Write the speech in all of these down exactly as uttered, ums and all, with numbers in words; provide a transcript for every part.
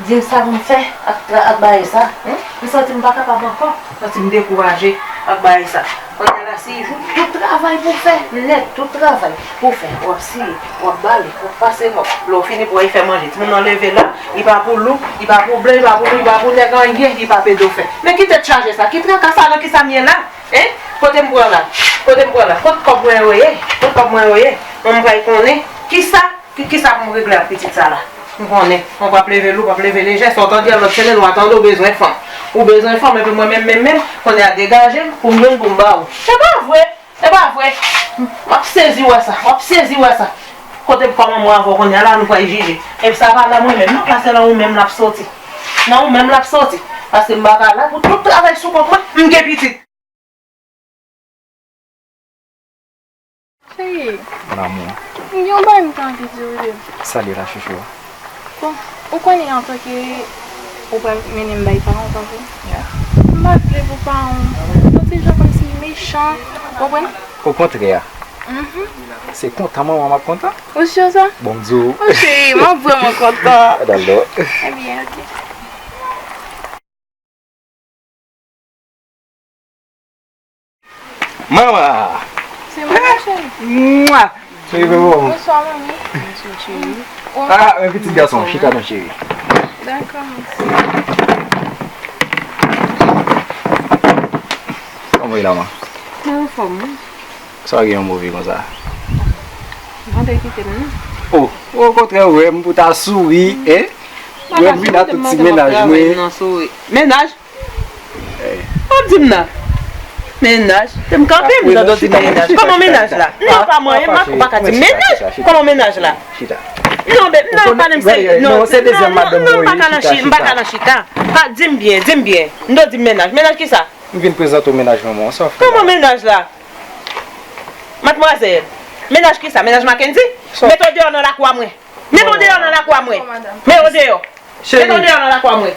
Di m sa pou m fè ak, ak bagay sa. M santi m pa kapab ankò. M santi m dekouraje ak bagay sa. Kounye a la, se jou tout travay pou fè, nèt, tout travay pou fè. W ap siye, w ap bale, w ap pase mòp. Lè w fini, pou w al fè manje. Timoun nan leve la, li pa pou lou, li pa pou blan, li pa pou lou, li pa pou nèg anyen, li pa pou ede w fè. Men ki tèt chaje sa, ki traka sa, nan ki sa m ye la? Hein? Kote m pran la? Kote m pran la? Kot kòb mwen yo ye? Kot kòb mwen yo ye? Mwen m pral konnen. Kisa? Ki, kisa pou m regle ak pitit sa la? M konnen, mwen p ap leve lou, p ap leve lejè. Sa w tande a lòt semèn, w a tande w bezwen fanm. Ou bezwen fanm, epi mwen menm, menm, menm, kounye a degaje m pou m jwenn pou m ba ou. Se pa vre! Se pa vre! W ap sezi wè sa, w ap sezi wè sa. Kote m kòman mwen avè w kounye a la, nou pral jije. Epi sa pa nan mwen menm, non, la se nan ou menm l ap soti. Nan ou menm l ap soti. Paske m pa ka la pou tout travay sou kont mwen, m gen pitit. Cheri, mon amour, m gen yon bagay m te anvi di w wi, baby. Sa l ye la, chouchou? Bon, ou konnen antanke ou pral mennen m bay paran w, pa vre? Yeah. M pa vle pou paran w yon ti jan kòmsi mechan, w konprann? Okontrè. Mhm. Se kontan manman m ap kontan. Ou si sa? Bon, m di w. Oh, cheri, m ap vrèman kontan. Dalo. Ebyen, ok. Mama! Se mwen, cheri. Mwa! Cheri, fè bon. Bonswa, manmi. Bonswa, cheri. Ah, men pitit gason, chita non, cheri. Dakò, mèsi. Kòman w ye la, man? Mwen anfòm, wi. Sa w gen yon move konsa? Mwen te kite m, non. Oh, okontrè, w wè m pou ta souri, hein? Wè m vin ak tout ti mennaj mwen. Mennaj? W ap di m nan? Mennaj? Te m kanpe, m tande w di mennaj. Kòman mennaj la? Non, pa mwen, m pa, ou pa ka di m mennaj. Kòman mennaj la? Non, babe, non, pa menm serye. Non, non, non, m pa ka nan chita. Pa, di m byen, di m byen. M tande w di m mennaj. Mennaj kisa? M vin prezante w mennaj manman w, sa w fè la? Kòman mennaj la? Madmwazèl, mennaj kisa? Mennaj Mackendy? Mete w deyò nan lakou a mwen. Mete w deyò nan lakou a mwen. Mete w deyò. Mete w deyò nan lakou a mwen.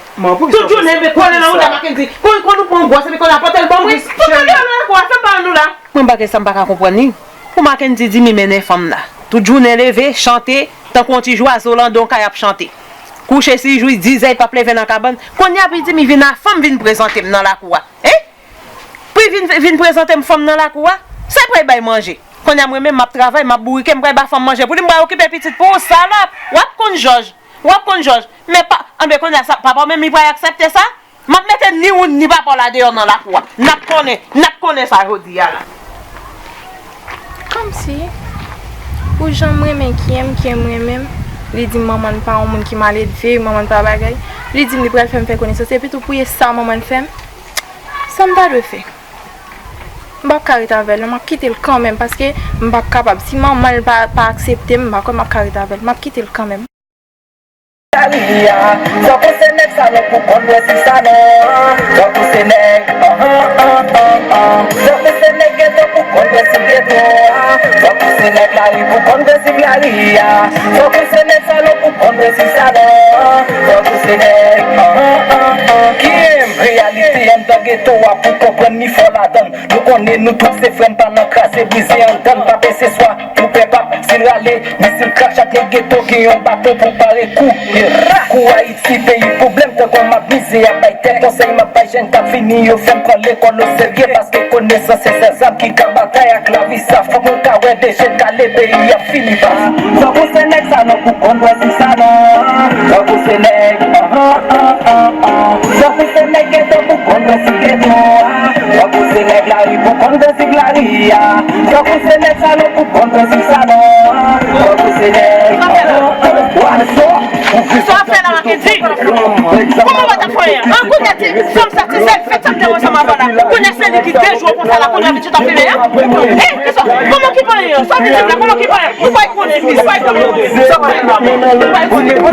Tout jounen, men kole nan wouda Mackendy. Kon, kon nou pran gwòs, epi kole a pote l ban mwen. Tout moun deyò nan lakou a, fè pa nou la. Mwen bagay sa m pa ka konprann li. Pou Mackendy di m li mennen fanm la. Tout jounen leve, chante, tankou yon ti jwazo lan don kay ap chante. Kouche si jou, dizè, li p ap leve nan kabann. Kounye a pou li di m li vin a fanm vin prezante m nan lakou a. Hein? Pou li vin, vin prezante m fanm nan lakou a? Sa l pral bay manje? Kounye a mwen menm m ap travay, m ap bourike, m pral ba fanm manje. Pou li m pral okipe pitit pou ou, salòp! W ap konn jòj. W ap konn jòj. Men pa, anben kounye a sa, papa w menm li pral aksepte sa? M ap mete ni ou ni papa w la deyò nan lakou a. N ap konnen, n ap konnen sa jodi a la. Kòmsi, pou jan m renmen Kiyè m, Kiyè m renmen m, li di m manman l pa yon moun ki maledve, manman l pa bagay. Li di m li pral fè m fè konesans, epi tou pou e sa manman l fè m, sa m ta dwe fè? M p ap ka ret avè l non, m ap kite l kanmenm, paske m p ap kapab. Si manman l pa, pa aksepte m, m pa kwè m ap ka ret avè l, m ap kite l kanmenm. Lari a, fòk ou se nèg salon pou konn pwensip salon an. Fòk ou se nèg, an, an, an, an, an. Fòk ou se nèg geto pou konn pwensip geto an. Fòk ou se nèg lari pou konn pwensip lari a. Fòk ou se nèg salon pou konn pwensip salon an. Fòk ou se nèg, an, an, an, an. Ki reyalite anndan geto a pou konprann ni fò ladan l. Nou konnen nou tout se frè n, pa nan kraze brize anndan n, pa pese swa. Ou pè pap, si l rale, misil krak, chak nèg geto gen yon baton pou pare kou. Kou Ayiti, peyi pwoblèm, tankou m ap mize, ap bay tèt konsèy, m ap bay jèn k ap vini, yo fè m pran lekòl oserye, paske konesans se sèl zam ki ka batay ak lavi sa. Fòk nou ka wè de je n kale, peyi ap fini pa. Fòk ou se nèg salon pou konn pwensip salon. Fòk ou se nèg, an, an, an, an, an. Fòk ou se nèg geto pou konn pwensip geto a. Fòk ou se nèg lari pou konn pwensip lari a. Fòk ou se nèg salon pou konn pwensip salon an. Fòk ou se nèg, an, an, an, an. Sa w ap fè la, Mackendy? Kòman w pa t ap fè anyen? An, kounye a ti fanm sa, ti sèl fèt sa m te wè ansanm avè w la. Kounye a se li ki dejwe konsa la, kounye a pitit ap file an? Eh, kisa? Kòman ki pa anyen? Sa w vin di m la, kòman ki pa anyen? Ou pa konnen li, ou pa konnen li. Sa w pa konnen li. Ou pa konnen li.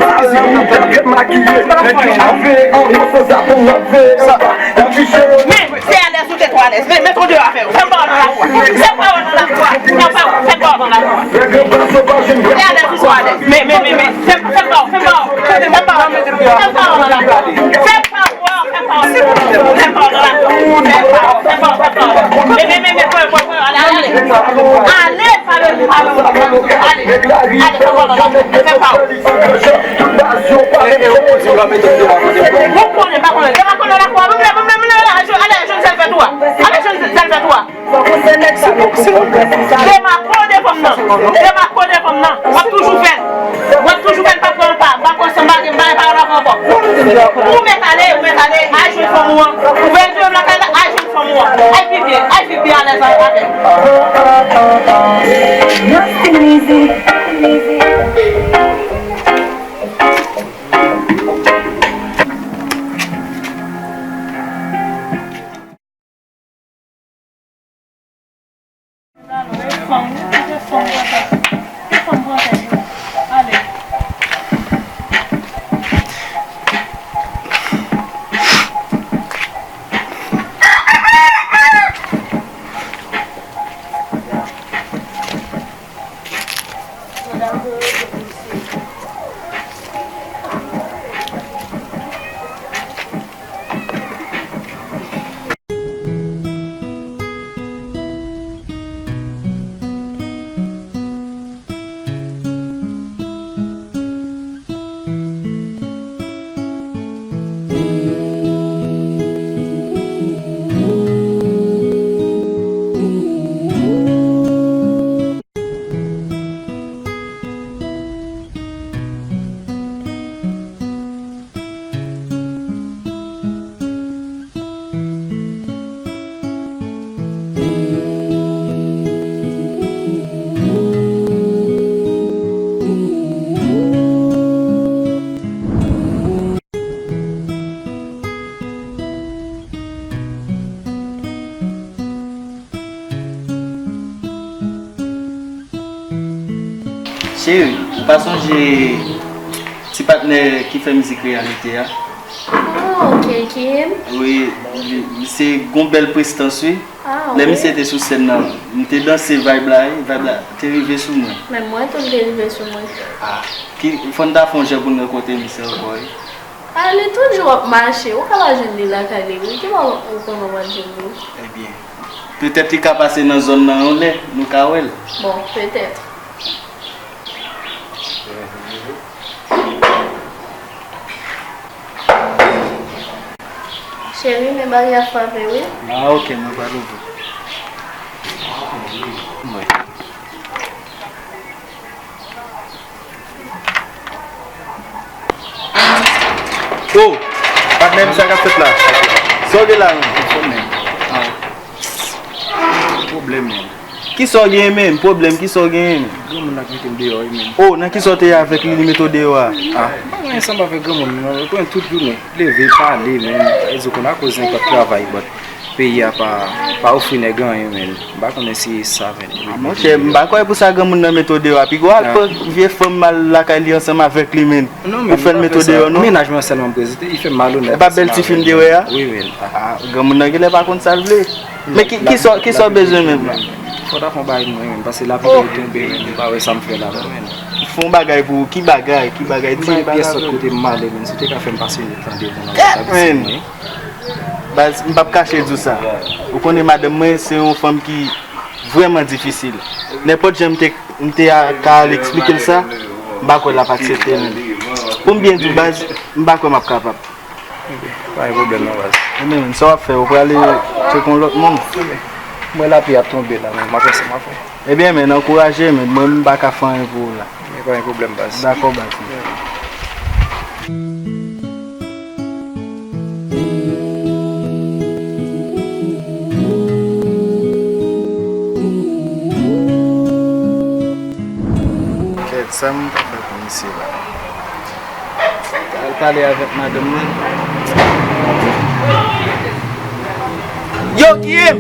Men, se alèz ou te twò alèz. Men, mete w deyò avè yo. Fè m pa wè w nan lakou a. Fè m pa wè w nan lakou a. Fè m pa wè w, fè m pa wè w nan lakou a. Se alèz ou twò alèz. Men, men, men, men. Fè m, fè m pa wè w, fè m pa wè w. Fè m pa wè w, fè m pa wè w nan lakou a. Fè m pa wè w, fè m pa wè w, silvouplè. Fè m pa wè w nan lakou a. Fè m pa wè w, fè m pa wè w, fè m pa wè w. Men, men, men, men, pran, pran, pran, ale, ale. Ale, pa bezwen, pa bezwen. Ale, ale, fè m pa wè w nan lakou a. Fè m pa wè w. Tout baz yo pa menm jan. Bon, konnen, pa konnen. Demakole la, kwa. Mwen, mwen, mwen, mwen, ale, ale, jwenn sèl fè twa. Ale, jwenn sèl fè twa. Demakole devan m nan. Demakole devan m nan. W ap toujou fè l. W ap toujou fè l, pa pran pa. M pa konn sa m pa gen, m pa gen pawòl avè w ankò. Ou mèt ale, ou mèt ale. Al jwenn fanm ou an. Ou vle jwenn lakay la, al jwenn fanm ou an. Al pi byen, al pi byen alèz avè l. Cheri, ou pa sonje ti patnè ki fè mizik Reyalite a? Ah, ok, Kim. Wi, li, li se gon bèl prestans, wi. Ah, wi. Lè misye te sou sèn nan, m te danse vibe la, wi, vibe la te rive sou mwen. Men mwen tou, li te rive sou mwen. Ah, ki, fò n ta fè yon jan pou n rankontre misye ankò, wi. Ah, li toujou ap mache. Ou ka pa jwenn li lakay li, wi. Ki bò ou konnen w pa jwenn li? Ebyen, petèt li ka pase nan zòn nan yon lè, nou ka wè l. Bon, petèt. Cheri, men bagay ap frape, wi. Ah, ok, mwen pral ouvri. Mwen. Oh! Patnè m, sa k ap fèt la? Sa w gen la menm? Pwoblèm menm. Kisa w gen menm? Pwoblèm, kisa w gen menm? Granmoun nan k mete m deyò wi menm. Oh, nan kisa w te ye avèk li, li mete w deyò a? Ah, mwen ansanm avèk granmoun nan, nou pran tout jounen. Leve, pale menm. Sa vle di w konn akoz nèg p ap travay, but peyi a pa, pa ofri nèg anyen menm. M pa konnen si e sa menm. Ah, monchè, m pa kwè pou sa granmoun nan mete w deyò a. Piga w al pran vye fanm mal lakay li ansanm avèk li menm. Non, ou fè l mete w deyò, non? Mennaj mwen sèlman m prezante, li fè m malonèt. E pa bèl ti fi m te wè a? Wi, men. Ah, granmoun nan genlè pa konn sa l vle. Men ki, kisa, kisa w bezwen menm? Fò w ta fè yon bagay pou mwen, men, paske lavi tonbe, men, m pa wè sa m fè la, non, men. Fè yon bagay pou ou, ki bagay, ki bagay, di m bagay. M pa gen pyès lòt kote m ale, men, si w te ka fè m pase yon tan devan nan sa, men. Baz, m p ap kache di w sa. Ou konnen madanm mwen, se yon fanm ki vrèman difisil. Nenpòt jan m te, m te a, ka al eksplike l sa, m pa kwè l ap aksepte menm. Pou m byen di w, baz, m pa kwè m ap kapab. Ok, pa gen pwoblèm non, baz. Ebyen, men, sa w ap fè? Ou prale tcheke yon lòt moun? Ok. M wè lapli ap tonbe la, men m ap wè sa m ap fè. Ebyen, men, ankouraje, men mwen, m pa ka fè anyen pou ou la. Men pa gen pwoblèm, baz. Dakò, baz. Kèt, sa m ta fè pou misye la? Al pale avèk madanm nan. Yo, Kiyem!